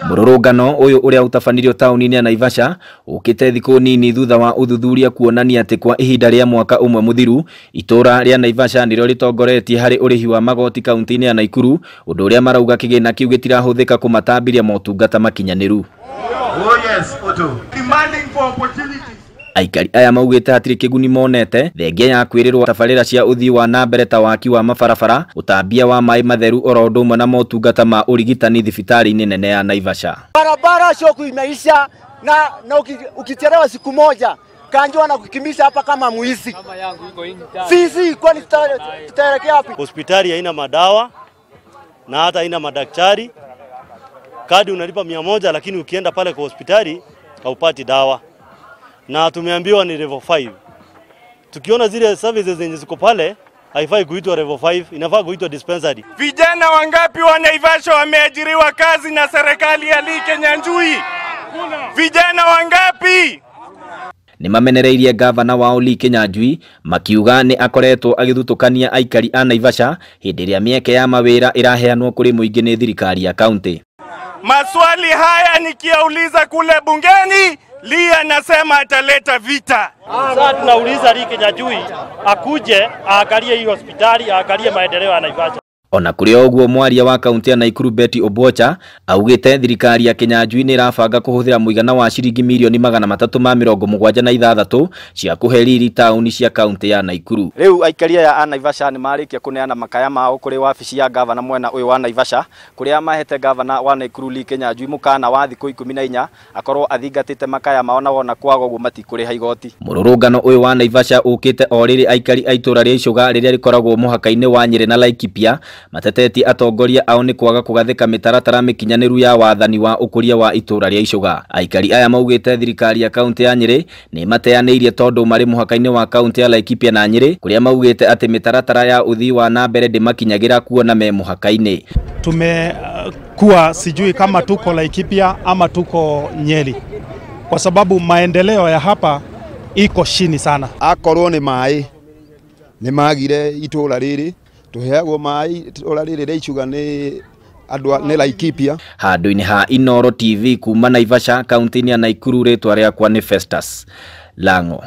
Mũrũrũngano ũyũ ũrĩa ũtabanirio taũni-inĩ ya Naivasha ũkĩte thikũ nini thutha wa ũthuthuria kuonania atĩ kwa ihinda rĩa mwaka ũmwe mũthiru itũra rĩa Naivasha nĩrĩo rĩtongoretie harĩ ũrĩhi wa magoti kaunti-inĩ ya Nakuru, ũndũ ũrĩa marauga kĩgĩna kĩu gĩtirahũthĩka kũmatambiria motungata makinyanĩru. Oh yes, Otto. Demanding for opportunities. Aikari aya maugĩte hatirĩ kĩguni monete thengia ya kwĩrĩrwo tabarĩra cia ũthii wa na mbere ta waki wa mabarabara, ũtambia wa maĩ matheru oro ũndũ ũmwe na motungata ma ũrigitani thibitarĩ-inĩ nene ya Naivasha. Barabara sio kuimaisha na ukichelewa siku moja kanjo na kukimbisha hapa kama muizi. Sisi kwani tutaelekea wapi? Hospitali haina madawa na hata haina madaktari. Kadi unalipa 100 lakini ukienda pale kwa hospitali haupati dawa. Na tumeambiwa ni level 5. Tukiona zile services zenye ziko pale haifai kuitwa level 5, inafaa kuitwa dispensary. Vijana wangapi wa Naivasha wameajiriwa kazi na serikali ya Lee Kinyanjui? Vijana wangapi? Nĩ mamenereirie gavana wao Lee Kinyanjui makiuga nĩ akoretwo agĩthutũkania aikari a Naivasha hĩndĩ ĩrĩa mĩeke ya mawĩra ĩraheanwo kũrĩ mũingĩ nĩ thirikari ya kaunti. Maswali haya nikiauliza kule bungeni, Lee anasema ataleta vita. Sasa tunauliza Lee Kinyanjui akuje aangalie hii hospitali, aangalie maendeleo ya Naivasha. Ona kũrĩ o ũguo, mwaria wa kaunti ya Nakuru Betty Obwocha augĩte thirikari ya Kinyanjui nĩ ĩrabanga kũhũthĩra mũigana wa ciringi mirioni 376 cia kũhe riri taũni cia kaunti ya Nakuru. Rĩu aikari aya a Naivasha nĩ marĩkia kũneana makaya mao kũrĩ wabici ya gavana mwena ũyũ wa Naivasha, kũrĩa mahete gavana wa Nakuru Lee Kinyanjui mũkana wa thikũ 14 akorwo athingatĩte makaya mao na wona kwaga ũguo matikũrĩha igoti. Mũrũrũngano ũyũ wa Naivasha ũkĩte o rĩrĩ aikari a itũra rĩa Icũga rĩrĩa rĩkoragwo mũhaka-inĩ wa Nyĩrĩ na Laikipia matetetie atongoria ao nĩ kwaga kũgathĩka mĩtaratara mĩkinyanĩru ya wathani wa ũkũria wa itũra rĩa Icũga. Aikari aya maugĩte thirikari ya kaunti ya Nyĩrĩ nĩ mateanĩirie tondũ marĩ mũhaka-inĩ wa kaunti ya Laikipia na Nyĩrĩ, kũrĩa maugĩte atĩ mĩtaratara ya ũthii wa na mbere ndĩmakinyagĩra kuona me mũhaka-inĩ. Tumekuwa sijui kama tuko Laikipia ama tuko Nyeri, kwa sababu maendeleo ya hapa iko chini sana. Akorwo nĩ maĩ nĩ magire itũra rĩrĩ, tuheagwo maĩ itũra rĩrĩ rĩa Icũga nĩ andũ nĩ Laikipia. Handũ-inĩ ha Inooro TV kuma Naivasha kaunti-inĩ ya Nakuru, rĩtwa rĩakwa nĩ Festus Lango.